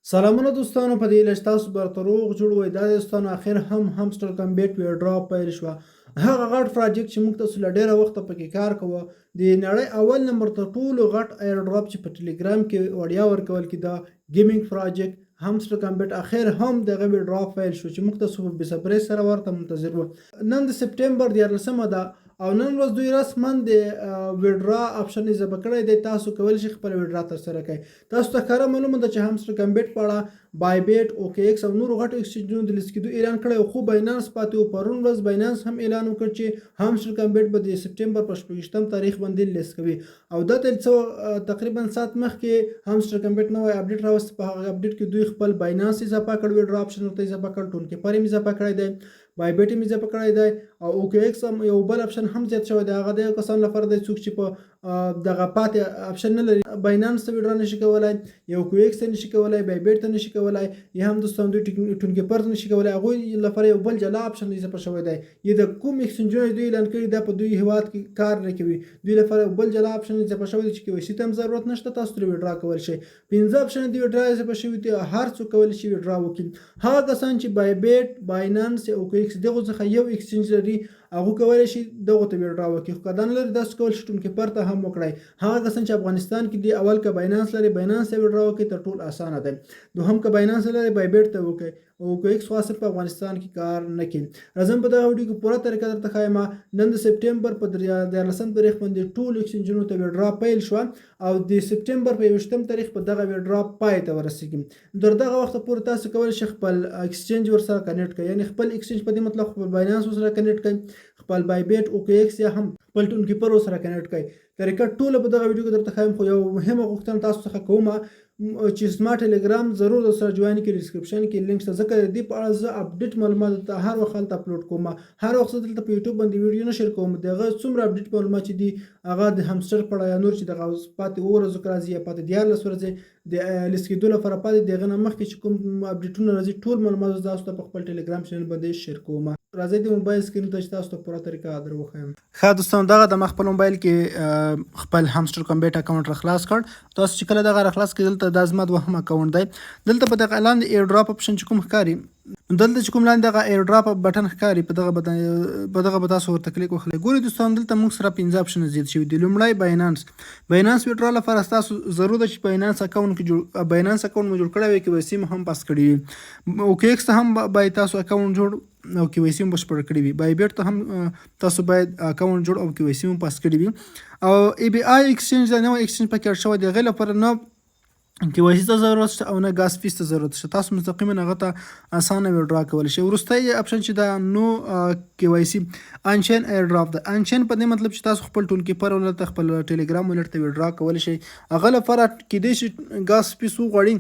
سلامونه دوستانو، په دې هیله چې تاسو به راته روغ جوړ وئ. دا دوستانو اخر هم همسټر کمبیټ ویډرا پیل شوه، هغه غټ پروجیکټ چې موږ تاسو له ډیره وخته پکې کار کوه، د نړۍ اول نمبر تر ټولو غټ ایر ډراپ چې په ټلیګرام کې وړیا ورکول کېده، ګیمینګ پروجیکټ همسټر کمبیټ، اخر هم دغه ویډرا پیل شو چې موږ تاسو په بې صبرۍ سره ورته منتظر وو. نن د سپټمبر 13مه ده او نن ورځ دوی رسما د ویډرا اپشن اضافه کړی دی. تاسو کولی شئ خپل ویډرا ترسره کړئ. تاسو ته ښکاره معلومه ده چې همسټر کمبیټ په اړه بایبیټ، اوکې ایکس او نورو غټو ایکسچینجونو د لیست کېدو اعلان کړی، خو باینانس پاتې و. پرون ورځ باینانس هم اعلان وکړ چې همسټر کمبیټ به د سپټمبر په 26 تاریخ باندې لیست کوي، او دا تل څه تقریبا ساعت مخکې همسټر کمبیټ نوی اپډیټ راوست. په هغه اپډیټ کې دوی خپل باینانس اضافه کړ، ویډرا اپشن ورته اضافه کړ، ټون کیپر یې اضافه کړی دی، بایبیټ یې اضافه کړی دی، او اوکې ایکس هم یو بل اپشن هم زیات شوی دی. هغه د کسانو لپاره دی څوک چې په دغه پاتې اپشن نه لري، باینانس ته ویډرا نشي کولای، یو کویکس ته نشي کولای، بایبیټ ته نشي کولای، یا هم دوستان دوی ټون کیپر ته نشي کولای، هغوی لپاره یو بل جلا اپشن اضافه شوی دی. یا د کوم ایکسچینجونه دوی اعلان کړي دا په دوی هیواد کې کار نه کوي، دوی لپاره یو بل جلا اپشن اضافه شوی دی چې کې وای سي ته هم ضرورت نشته، تاسو ترې ویډرا کول شئ. 5 اپشن دی ویډرا اضافه شوي دي، هر څوک کولی شي ویډرا وکړي. هغه کسان چې بایبیټ، باینانس یا اوکې ایکس دغو څخه یو ایکسچینج لري، هغه کولی شي دغو ته ویډرا وکړي، خو که دا نه لري تاسو کولی شئ ټون کیپر ته هم وکړئ. هغه کسان چې افغانستان کې دي، اول که باینانس لري باینانس ته ویډرا وکړي، تر ټول اسانه دی. دوهم که باینانس لري بایبیټ ته وکړئ، او که ایکس خو اصل په افغانستان کې کار نه کوي. راځم په دغه ویډیو کې پوره طریقه درته ښایم. نن د سپټمبر په 13 تاریخ باندې ټول ایکسچینجونو ته ویډرا پیل شوه، او د سپټمبر په 21 تاریخ په دغه ویډرا پای ته ورسیږي. تر دغه وخته پورې تاسو کولی شئ خپل ایکسچینج ورسره کنیکټ کړئ، یعنی خپل ایکسچینج په دې مطلب خپل باینانس ورسره کنیکټ کړئ، خپل بایبیټ، اوکې ایکس یا هم خپل ټون کیپر ورسره کنیکټ کړئ. طریقه ټوله په دغه ویډیو کې درته ښایم. خو یو مهمه غوښتنه تاسو څخه کوم چې زما ټلګرام ضرور درسره جوین کړئ، ډیسکرپشن کې لینک شته، ځکه د دې په اړه زه اپډیټ معلومات درته هر وخت هلته اپلوډ کوم. هر وخت زه دلته په یوټیوب باندې ویډیو نه شیر کوم، دغه څومره اپډیټ معلومات چې دي هغه د همسټر په اړه یا نور چې دغه پاتې 7 ورځو کې راځي یا پاتې 13 ورځې د لیست کېدو لپاره پاتې، د هغه نه مخکې چې کوم اپډیټونه راځي ټول معلومات زه تاسو ته په خپل ټلګرام چینل باندې شیر کوم. راځئ د موبایل سکرین ته چې تاسو ته پوره طریقه در وښیم. ښه دوستانو، دغه د ما خپل موبایل کې خپل همسټر کمبیټ اکاونټ را خلاص کړ. تاسو چې کله دغه را خلاص کړئ، دلته دا زما دوهم اکاونټ دی. دلته په دغه لاندې ایر ډراپ اپشن چې کوم ښکاري، دلته چې کوم لاندې دغه ایر ډراپ بټن ښکاري، په دغه به تاسو ورته کلیک وکړئ. ګورئ دوستان، دلته موږ سره 5 اپشن زیات شوي دي. لومړی باینانس. باینانس ویډرا لپاره تاسو ضرور ده چې باینانس اکاونټ کې جوړ باینانس اکاونټ مو جوړ کړی وي، کې وای سي مو هم پاس کړی وي. اوکې ایکس ته هم باید تاسو اکاونټ جوړ او کې وای سي مو بشپړ کړی وي. بایبیټ ته هم تاسو باید اکاونټ جوړ او کې وای سي مو پاس کړی وي. او ای بي آی ایکسچینج دا نوی ایکسچینج پکې اډ شوی دی، هغې لپاره نه کې وای سي ته ضرورت شته او نه ګاز فیس ته ضرورت شته، تاسو مستقیما هغه ته اسانه ویډرا کولی شئ. وروستی اپشن چې دا نو کې وای سي انچین ایر ډراپ ده. انچین په دې مطلب چې تاسو خپل ټون کیپر ولټ ته، خپل ټلګرام ولټ ته ویډرا کولی شئ. هغه لپاره کېدای شي ګاز فیس وغواړي،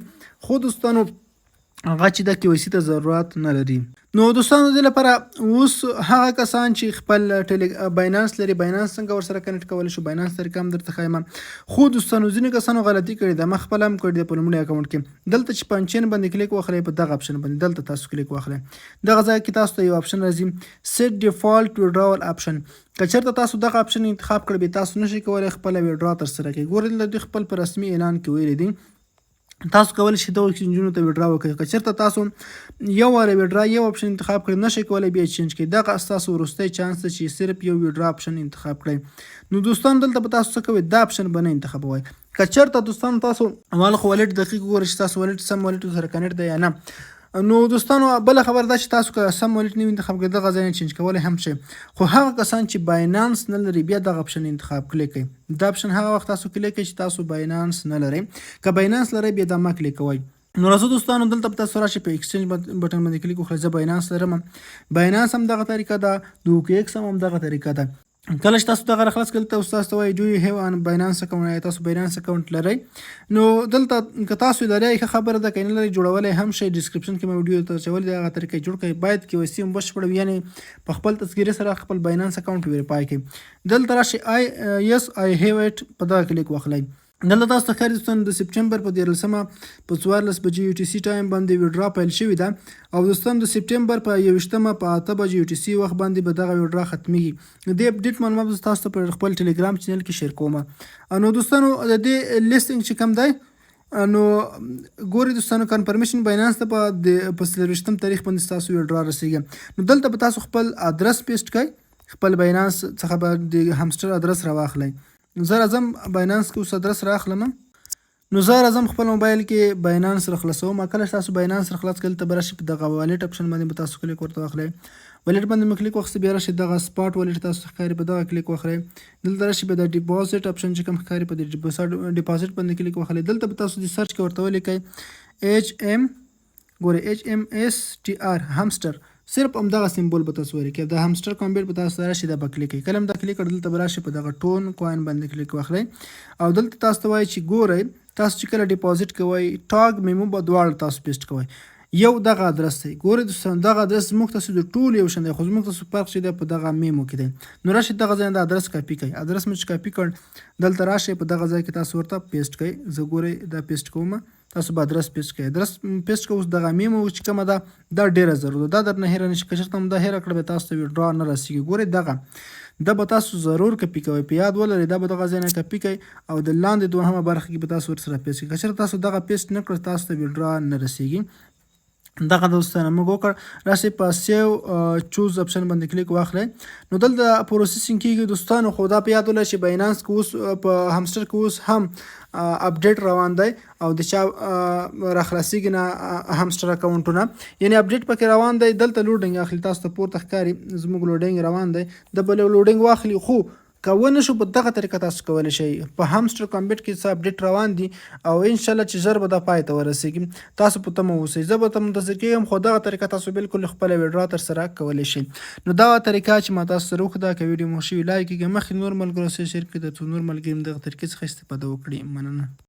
خو دوستانو هغه چې د کې وای سي ته ضرورت نه لري. نو دوستانو، دې لپاره اوس هغه کسان چې خپل ټیلی باینانس لري، باینانس څنګه ورسره کنیکټ کولی شو، باینانس طریقه هم درته ښایم. خو دوستانو، ځینې کسانو غلطي کړې ده، ما خپله هم کړې ده په لومړي اکاونټ کې. دلته چې په انچین باندې کلیک وخلئ، په دغه اپشن باندې دلته تاسو کلیک واخلئ، دغه ځای کې تاسو ته یو اپشن راځي، سیټ ډیفالت ویډراول اپشن. که چېرته تاسو دغه اپشن انتخاب کړئ، بیا تاسو نشئ کولی خپله ویډرا ترسره کړئ. ګورئ، دلته دوی خپل په رسمي اعلان کې ویلي دي تاسو کولی شئ دغو ایکسچینجونو ته ویډرا وکړئ. که چېرته تاسو یو واره ویډرا یو اپشن انتخاب کړئ، نشئ کولی بیا چینج کړئ. دغه ستاسو وروستی چانس دی چې صرف یو ویډرا اپشن انتخاب کړئ. نو دوستان، دلته به تاسو څه کوئ؟ دا اپشن به نه انتخابوئ. که چېرته دوستان تاسو اول خو والټ دقیق وګورئ چې تاسو والټ سم والټ سره کنیکټ دی یا نه. نو دوستانو، بله خبره دا چې تاسو که سم والټ نه انتخاب کړئ، دغه ځای نه چینج کولی هم شئ. خو هغه کسان چې باینانس نه لري، بیا دغه اپشن انتخاب کلیک کړئ. دا اپشن هغه وخت تاسو کلیک کړئ چې تاسو باینانس نه لرئ. که باینانس لرئ، بیا دا مه کلیک کوئ. نو راځو دوستانو، دلته به تاسو راشئ، په ایکسچینج بټن باندې کلیک وکړئ. زه باینانس لرم، باینانس هم دغه طریقه ده، د اوکې ایکس هم دغه طریقه ده. کله چې تاسو دغه خلاص کړل ته تاسو ته وایي "Do you have an Binance account?" تاسو باینانس اکاونټ لرئ؟ نو دلته که تاسو لرئ ښه خبره ده، که نه لرئ جوړولی هم شئ. ډیسکرپشن کې مې ویډیو ته اچولې ده، هغه طریقه جوړ کړئ. باید کې وای سي هم بشپړ وي، یعنې په خپل تذکرې سره خپل باینانس اکاونټ ویریفای کړئ. دلته راشئ، "I yes, I have it" په دغه کلیک واخلئ. دلته تاسو ته ښکاري دوستانو، د سپټمبر په 13مه په 14 بجې یو ټي سي ټایم باندې ویډرا پیل شوې ده، او دوستانو، د سپټمبر په 21مه په 8 بجې یو ټي سي وخت باندې به دغه ویډرا ختمیږي. د دې اپډیټ معلومات به تاسو ته په خپل ټلګرام چینل کې شیر کوم. نو دوستانو، د دې لیستینګ چې کوم دی نو ګوري دوستانو، confirmation باینانس ته په د په 24 تاریخ باندې تاسو ویډرا رسیږي. نو دلته به تاسو خپل ادرس paste کړئ، خپل باینانس څخه به د همسټر ادرس راواخلئ. نو زه راځم باینانس کې اوس ادرس راخلم. نو زه راځم خپل موبایل کې باینانس را خلاصوم. کله چې تاسو باینانس را خلاص کړئ، دلته به راشي، په دغه wallet option باندې به تاسو کلیک ورته واخلئ. wallet باندې مې کلیک واخیست، بیا راشي دغه spot wallet تاسو ښکاري، په دغه کلیک واخلئ. دلته راشي به د deposit option چې کوم ښکاري، په دې deposit باندې کلیک واخلئ. دلته به تاسو د search کې ورته ولیکئ ایچ ایم، ګورئ، HMSTR همسټر، صرف همدغه symbol به تاسو ولیکئ. د همسټر کامبیټ به تاسو راشي، دا به کلیک کړئ. کله هم دا کلیک کړ، دلته به راشي، په دغه ټون coin باندې کلیک واخلئ او دلته تاسو ته وایي چې ګورئ، تاسو چې کله deposit کوئ، tag، memo به دواړه تاسو paste کوئ. یو دغه ادرس دی. ګورئ دوستان، دغه ادرس زموږ تاسو د ټول یو شان دی، خو زموږ تاسو فرق چې دی په دغه memo کې دی. نو راشي دغه ځای د ادرس کاپي کړئ. ادرس مو چې کاپي کړ، دلته راشئ، په دغه ځای کې تاسو ورته paste کړئ. زه ګورئ دا paste کوم، تاسو به ادرس paste کړئ. ادرس paste کوو. اوس دغه memo چې کومه ده، دا ډیره ضرور ده، دا درنه هیره نشي. که چېرته مو دا هیره کړه، بیا تاسو ته withdraw نه رسیږي. ګورئ، دغه دا به تاسو ضرور کپي کوئ، په یاد ولرئ. دا به دغه ځای نه کپي کړئ او د لاندې دوهمه برخه کې به تاسو ورسره paste کړئ. که چېرته تاسو دغه paste نه کړ، تاسو ته withdraw نه رسیږي. دغه دوستانه موږ وکړ. راسئ په save choose option باندې کلیک واخلئ. نو دلته processing کیږي دوستانو، خو دا په یاد ولرئ چې باینانس کې اوس، په همسټر کې اوس هم update روان دی او د چا راخلاصیږي نه همسټر اکاونټونه، یعنی update پکې روان دی. دلته loading اخلي، تاسو ته پورته ښکاري، زموږ loading روان دی. د بل loading واخلي، خو که ونه شو، په دغه طریقه تاسو کولی شئ. په همسټر کامبیټ کې څه update روان دي او ان شاء الله چې ژر به دا پای ته ورسیږي. تاسو په تمه اوسئ، زه به ته منتظر کیږم، خو دغه طریقه تاسو بالکل خپله withdraw ترسره کولی شئ. نو دا طریقه چې ما تاسو سره وښوده، که ویډیو مو ښه وي، like کړئ، مخکې نور ملګرو سره share کړئ، ترڅو نور ملګري هم دغه طریقې څخه استفاده وکړي. مننه.